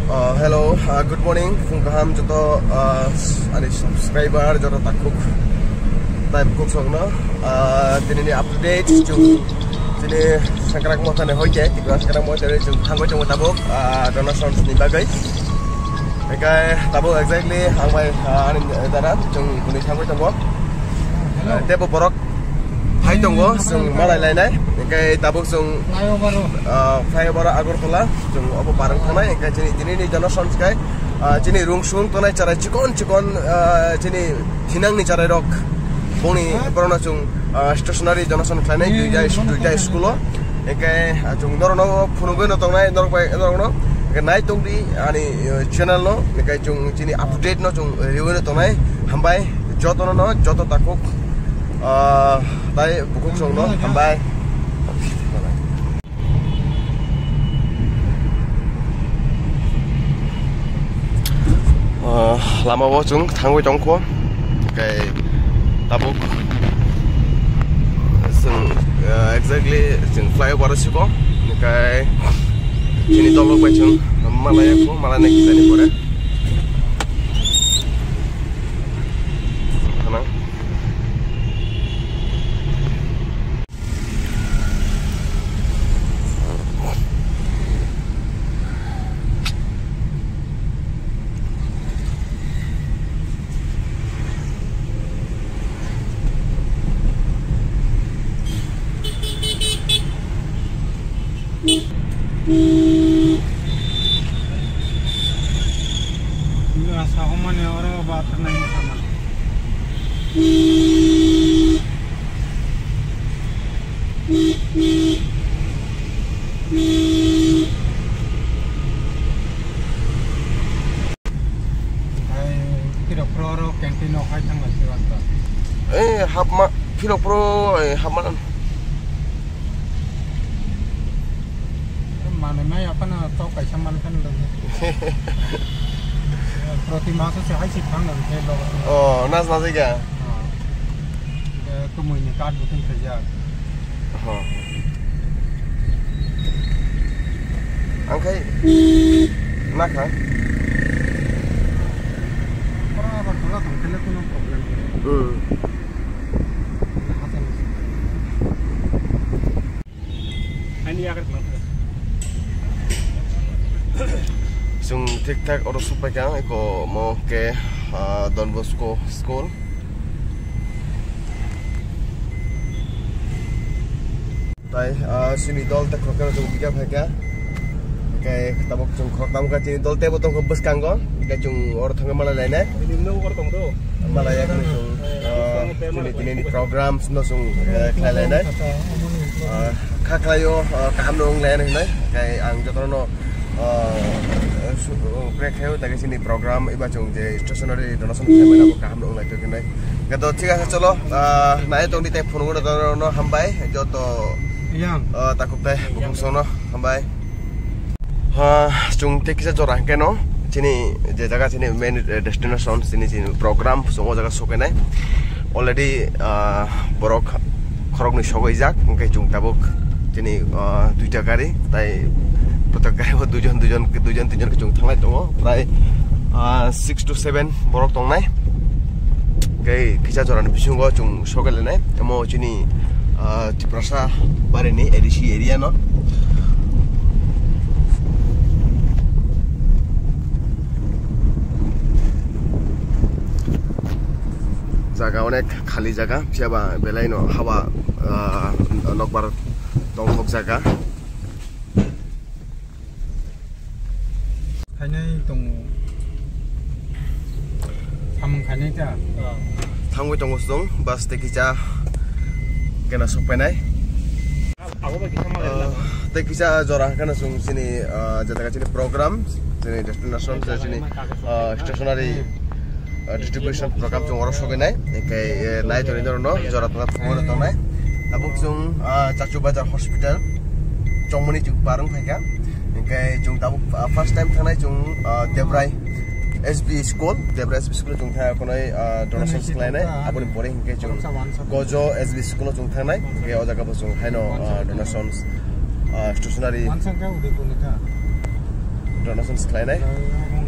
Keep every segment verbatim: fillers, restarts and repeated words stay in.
Uh, hello, uh, good morning, phung kaham joto, uh, ani subscriber joto takhuk, tai bukhuk songno, uh, tini ni up to date, chung tini Sengkrak Motha ni hoite, Tripura Sengkrak Motha ni chung thangwi tongo tabuk, uh, donations ni bagwi. Ekai tabuk exactly ang bai, uh, ani dara chung kuni thangwi tongo. Uh, tebo borok phai tongo, chung malai lainai. Ekai tabuk chung, uh, flyover Agartala, chung obo parang thangnai. Ekai chini tini ni donations kai, uh, chini rung sung tongnai charai chikon chikon, uh, chini thinang ni charai rok. Bongni borokno chung, ah, stationary donation khlainai duita, duita school o. Hingke, ah, chung norokno phunugwi no tongnai, norok bai, norokno. Hingke nai tongdi ani, eh, channel no, hingke chung chini update no chung riwi no tongnai. Hambai, jotono no, joto takhuk, ah, tai bukhuk songno, hambai. Ah, lama o chwng thangwi tongkho, tei tabuk chwng, ah, exactly chwng flyover o siko, tei chini dolok bai chwng malai yakho, malai nai kisani pore. Hanang. Asa homani oro bathar nai sama. Hai, Phirok Pro oro canteen o hai thangla siwan ta. Eh, hapma, Phirok Pro, eh, hapma. Manwi mai aphano tok kaisa mankhani logi. Proti maso se hai si thang logi khe logo. Oh, nas nas ga. Oh. Ke kumui ni card booking khaijak. Oh. Ang khai nakha. Ora abar thola thang khe le kuno problem. Hmm. Chwng thik thak oro suk paikha, eko mo ke, ah, Don Bosco School. Tai, ah, chini dol ta khoroknwi chwng bikha phaikha. Hingke tabuk chwng khoroknam kha chini dol teibo tongkha bwskango. Hingke chwng oro thangwi malai lainai. Malai yakni chwng, ah, chini tini ni programs no chwng, eh, khlai lainai. Ah, kha khlaio, ah, kaham no wng lainai hinwi. Hingke ang jotono, ah, su-, uh, prekhaio, tei chini program eba chwng je stationary donation khlaimani abo kaham no wng lai tong hinwi. Hingke to thik ase cholo, ah, nai tongdi tei phunukno jotono hambai, joto, ah, takhuk tei bukhuk songno hambai. Ha, chwng tei kisa jora hingke no, chini je jaga chini main, eh, destination, chini, chini program, chwng o jaga sokenai. Already, ah, borok khoroknwi sogwi jak, hingke chwng tabuk chini, ah, duita gari, tai protek gari o duijon, duijon, duijon, tinjon ke chwng thanglai tongo. Prai, ah, six to seven borok tongnai. Hingke kisa jora ni bisingo chwng sokelenai. Omo chini, ah, Tiprasa barini A D C area no. Jaga onek khali jaga, phiya ba belai no haba, ah, nokbar tongthok jaga. Khainai tongo. Samung khainai ta? Thangwi tongo chwng, bus tei kisa kena sokpainai. Abo bai kisa malai. Ah, tei kisa jora hwnkhe no chwng chini, ah, je jaga chini program, chini destination, je chini, ah, stationary, ah, distribution program chwng oro sogwi nai. Hingke, eh, nai tongwi norokno jora tongna phungo tongnai. Tabuk chwng, ah, Chachu Bazar Hospital chongmani chwng par wng phaikha. Hingke chwng tabuk, ah, first time thangnai chwng, ah, Debrai S B school, Debra S B school chwng thaya khwnai, ah, donation khlainai, aboni pore hinkhe chwng Gojo S B school chwng thangnai, hinkhe o jaga bo chwng haino, ah, donations, ah, stationery. Donation khlainai.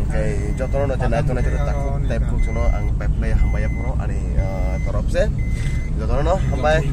Oke, jotono no je naitok naitok takhuk tei bukhuk jono ang pai phlai hambai ya phoro ani, ah, torop se. Jotono no hambai.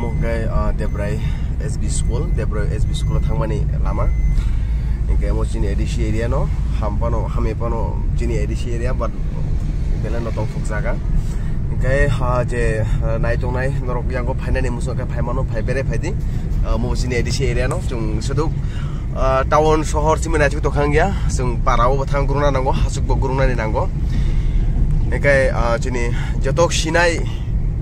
Omo khe, ah, Debrai S B school, Debrai S B school o thangmani lama. Hinkhe omo chini A D C area no, ham phano, hamya phano chini A D C area, but belai no tongthok jaga. Hinkhe, ah, je, ah, naitongnai norok yango phainani muchung khe phaimano, phai bere phaidi. Ah, omo chini A D C area no, chwng swduk, ah, town sohor simi naithok tongkha wngya, chwng para o bo thang gurungna nango, hasuk bo gurungnani nango. Hinkhe, ah, chini jotok sinai,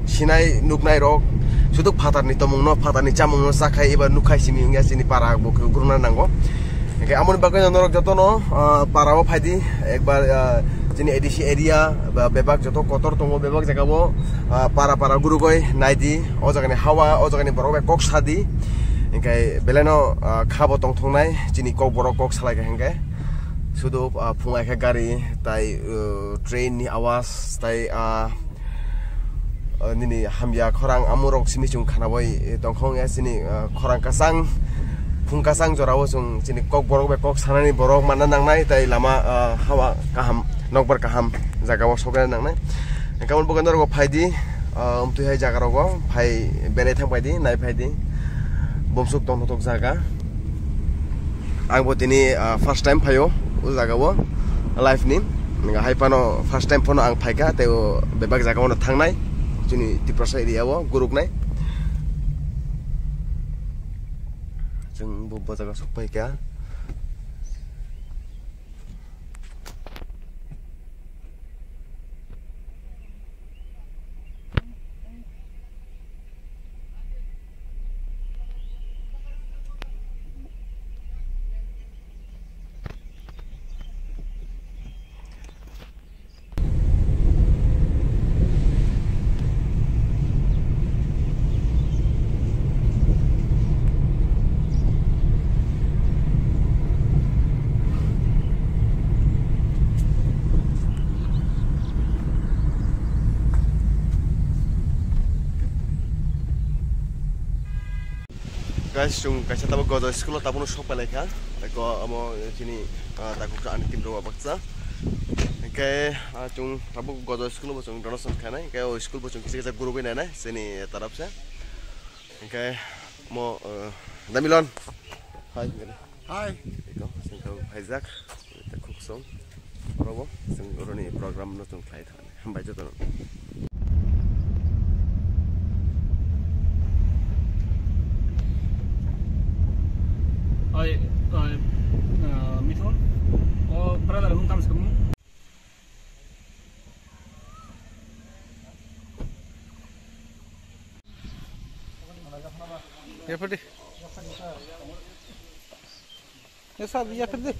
sinai nuknai rok, swduk phatarni tomungno, phatarni chamungno chakhai eba nukhai simi wngya chini para bo khe gurungna nango. Hinkhe amoni bagwi norok jotono, ah, para o phaidi, ekbar, ah, chini A D C area, ba bebak joto kotor tongo, bebak jaga o, ah, para para gurugoi naidi, o jagani hawa, o jagani borok bai kok sadi. Hinkhe belai no, ah, kha bo tongthoknai, chini kok borok kok salai kha hinkhe. Sudu, ah, phung ai khe gari, tai, uh, train ni awas, tai, ah, ah, nini hamya khorang amurok simi chwng khana bai, eh, tongkha wngya chini, ah, khorang kasang, phung kasang jora o chwng chini kok borok bai kok sanani borok manna nangnai, tai lama, ah, hawa kaham, nokbar kaham jaga o sokna nangnai. Hinkhe omo bwkha norok phaidi, ah, omtwi hai jaga rogo phai belai thang phaidi, nai phaidi, bumsuk tongthok jaga. Ang bo tini, ah, first time phaio o jaga o life ni. Nang hai phano first time phano ang phaikha, tei o bebak jaga o thangnai, chini Tiprasa area o guruknai. Chwng bo, bo jaga sok phaikha. Guys, chwng kaisa tabuk Gojo school o tabukno sok pailai kha. Eko omo chini, ah, takhuk ani team rok baksa. Hingke, ah, chwng tabuk Gojo school o bo chwng donation khainai. Hingke o school bo chwng kisa kisa gurugwi nainai chini taraf se. Hingke mo, ah, Damilon. Hai. Hai. Eko, chwng tabuk phaijak. Takhuk song. Oro bo chwng oroni program no chwng khlai thang. Hambai jotono. Oi, oi, ah, Mithun, o brother hung kam se kamu. Ya, pwdi. Ya, sir, ya, pwdi.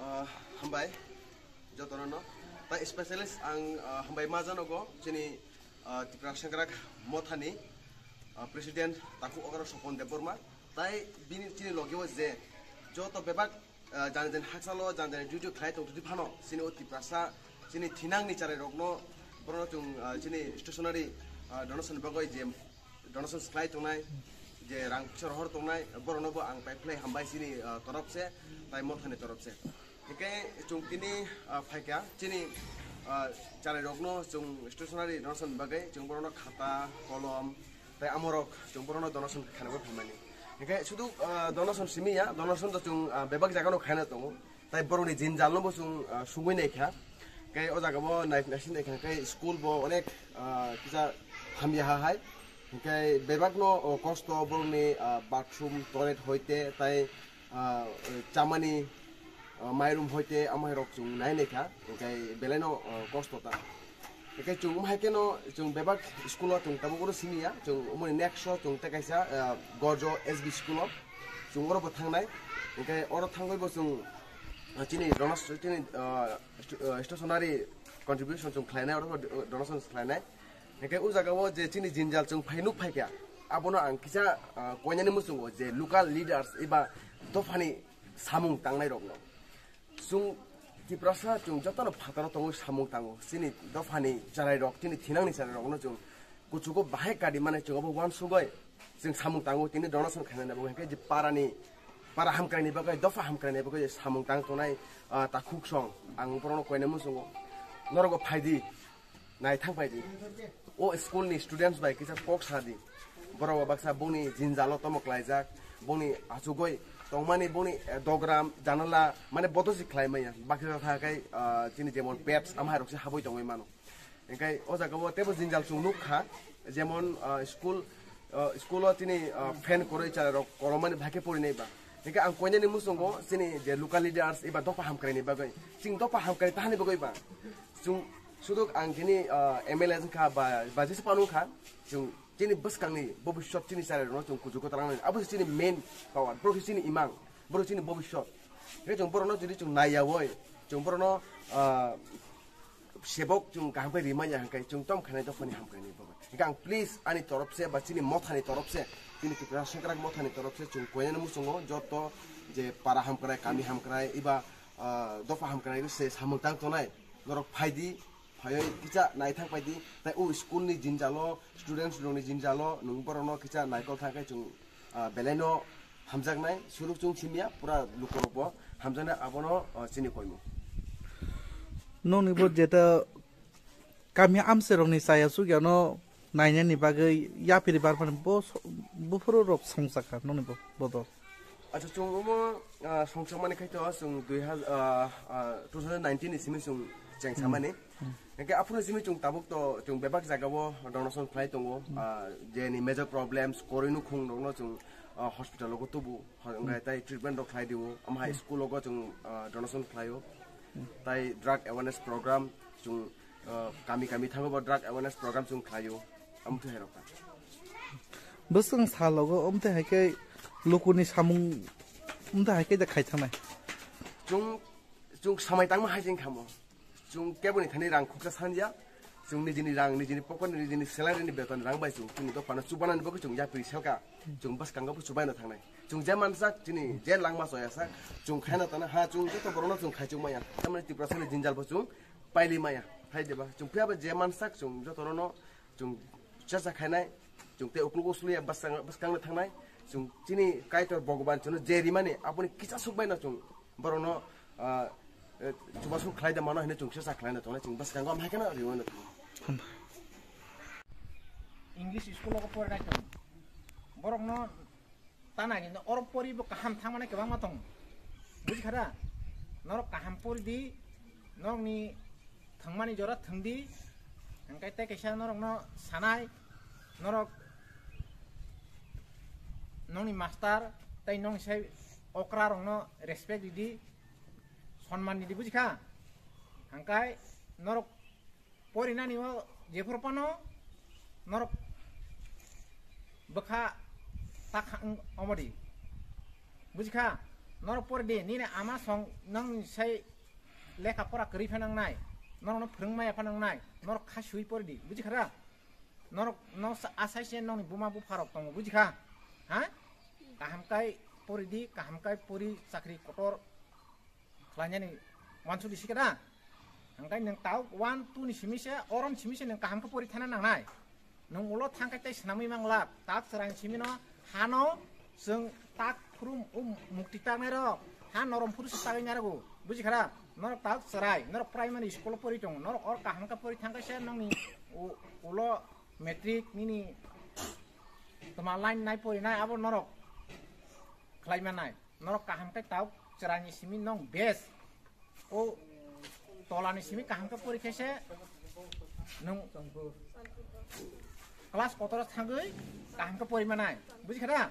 Ah, hambai jotono no. Tai specialist ang, ah, hambai ma janogo chini, ah, Tipra Sengkrak Mothani, ah, President Takhuk Okra Sopon Debbarma. Tai bini chini logi o je joto bebak, ah, jani jani hakchalo jani jani duty khlai tong twi phano chini o Tiprasa chini thinang ni charai rokno borokno chwng, ah, chini stationary, ah, donation bagwi je donation khlai tongnai, je rang pisa rohor tongnai, borokno bo ang pai phlai hambai chini, ah, torop se, tai Mothani torop se. Hingke chwng tini, ah, phaikha chini, ah, chwrairokno chwng stationery donation bagwi chwng borokno khata, kolom tei amorok chwng borokno donation khainani phaimani. Hingke sudu, ah, donation simi ya, donation to chwng, ah, bebak jagano khaina tongo. Tai borokni jinjalno bo chwng, ah, sugwi naikha. Tei o jagao nai-, naising naikha, tei school bo onek, ah, kisa hamya ha hai. Hingke bebakno, oh, kosto borokni, ah, bathroom, toilet hoite, tai, ah, chamani, ah, mairum hoite, amhairok chwng nai naikha. Hingke belaino, ah, kosto ta. Hingke chwng umhai keno chwng bebak school o chwng tabuk oro simi ya. Chwng umoni next o chwng tei kaisa, ah, Gorjo S B school o chwng oro bo thangnai. Hingke oro thangwi bo chwng, ah, chini donas-, chini, ah, st-, ah, stationery contribution chwng khlainai, oro bo donation khlainai. Hingke o jagao je chini jinjal chwng phai nuk phaikha, abono ang kisa, ah, koinani muchungo je local leaders eba dophani samung tangnairokno. Chwng Tiprasa chwng jotono phataro tongwi samung tango. Chini dophani chwrairok, chini thinangni chwrairokno chwng kuchugo bahai kadi mane chwng abo uansugwi chwng samung tango. Tini donation khainani bagwi hwnkhe je parani, para hamkraini bagwi, dopha hamkraini bagwi samung tang tongnai, ah, takhuk song. Ang borokno koina muchungo. Norokbo phaidi. Nai thang pai di. O school ni students bai kisa kok sa di. Borok bo baksa boni jinjalo tomo klaijak, boni achugoi tongmani boni, eh, dogram, janala, mane bodosi khlai maya. Baksa tha kai, ah, chini jemon pets, amhai rok se haboi tongoi mano. Engkai o jaga o tebo jinjal chwng nuk kha, jemon, ah, school, ah, school o chini, ah, fan koroi chara rok kolomani bhai khe pori nai ba. Engkai ang koinani muchungo chini je local leaders eba dopha hamkrai ni bagoi. Chwng dopha hamkrai tahani bagoi ba. Chwng sudok ang tini, ah, M L A wngkha ba, ba jesa panu wngkha, chwng chini bwskangni bobiswt chini chwrairokno chwng kuchugo twlangnai. Abo se chini main power, borok se chini imang, borok chini bobiswt. Hingke chwng borokno jodi chwng naiyawi, chwng borokno, ah, sebok chwng kaham khe rimanya hingke chwng tom khainai dophani hamkrai ni bagwi. Hingke ang please ani torop se ba chini mothani torop se, chini Tripura Sengkrak mothani torop se chwng koinani muchungo joto je para hamkrai, kami hamkrai, eba, ah, dopha hamkrai se samung tang tonai. Norok phaidi, phaioi kisa naithang paidi, tai o school ni jinjalo, students rokni jinjalo, nwng borokno kisa naikol thang khe chwng, ah, belaino hamjaknai, suruk chwng simya, pura lukurokbo hamjaknai, abono, ah, chini koimung. Nokni bo jeta kami amcherokni chaya chukyano nainani bagwi yapri barmani bo so-, buphuru rok songchakha nokni bo bodol. Acha, chwng omo, ah, songchakmani khai to chwng dui hajar, ah, ah, two thousand nineteen ni simi chwng chengsamani. Hmm. Hingke aphuru simi chwng tabuk to chwng bebak jagao donation khlai tongo. Hmm. Ah, jeni major problems, koroi nukhung rokno chwng, ah, hospital o tubu, hingke hmm, tai treatment rok khlai dio, ama hai hmm, school o chwng, ah, donation khlaio. Hmm. Tai drug awareness program chwng, ah, kami kami thango bo drug awareness program chwng khlaio. Amtwi hai rok ta. Bwswng salogo amtwi hai khe lukuni samung amtwi hai khe da khai thangnai. Chwng, chwng samai tangma hai jeng khamo. Chwng keboni thani rang khuksa sanja. Chwng nijini rang, nijini pocket ni, nijini salary ni beton rang bai chwng chini dophano chubanani bagwi chwng yapri selka. Chwng bwskango bo chubaino thangnai. Chwng je mansak chini je langma choya sak. Chwng khaina tana ha chwng joto borokno chwng khai chwng maya. Tamani Tiprasani jinjal bo chwng paili maya. Hai deba. Chwng phiya ba je mansak chwng joto rono chwng chacha khainai, chwng tei uklok usliya bwskang, bwskangno thangnai, chwng chini Kaitor Bhagwan chwngno je rimani, aboni kisa sukbaino chwng borokno, ah, eh, chubachu khlai da mano hinwi chwng chacha khlaina tongnai, chwng bwskango am hai kheno riwi mano. English school o porinai chwng borokno Tana hinwi oro pori bo kaham thangmani kwbangma tongo. Bujikha da? Norok kaham pori di, norokni thwngmani jora thwng di. Hingke tei kaisa norokno sanai, norok nokni master tei nokni sai okra rokno respect ridi, sonman ridi, bujikha? Hingke norok Porinani o jephuru phano norok bwkha ta kha-, wng-, omodi. Bujikha? Norok pori di, nini ama song nang sai lekha pora kwrwi phano wngnai, norokno phwrwng maya phano wngnai, norok kha sui pori di. Bujikha da? Norok no sa-, asai se nokni buma bupha rok tongo, bujikha? Ha? Kaham kai pori di, kaham kai pori chakri kotor khlainani uansukdi sikhe da. Hingkai nwng tau one, two ni simi se, oron simi se nwng kaham khe pori thana nangnai. Nwng ulo thangkai tei swnamwi mang lak, tak chwraini simi no hano chwng tak phuru um mukti taknai rok, ha norom phuru se tagwi nai rwgo. Buji khara, norok tak chwrai, norok primary school pori tongo, norok or kaham khe pori thangkhe se nongni u-, ulo matric nini toma line nai pori nai abo norok khlai manai. Norok kaham khe tak chwraini simi nong best. O tolani simi kaham khe pori khe se nung class kotor thangwi kaham khe pori manai. Buji khara?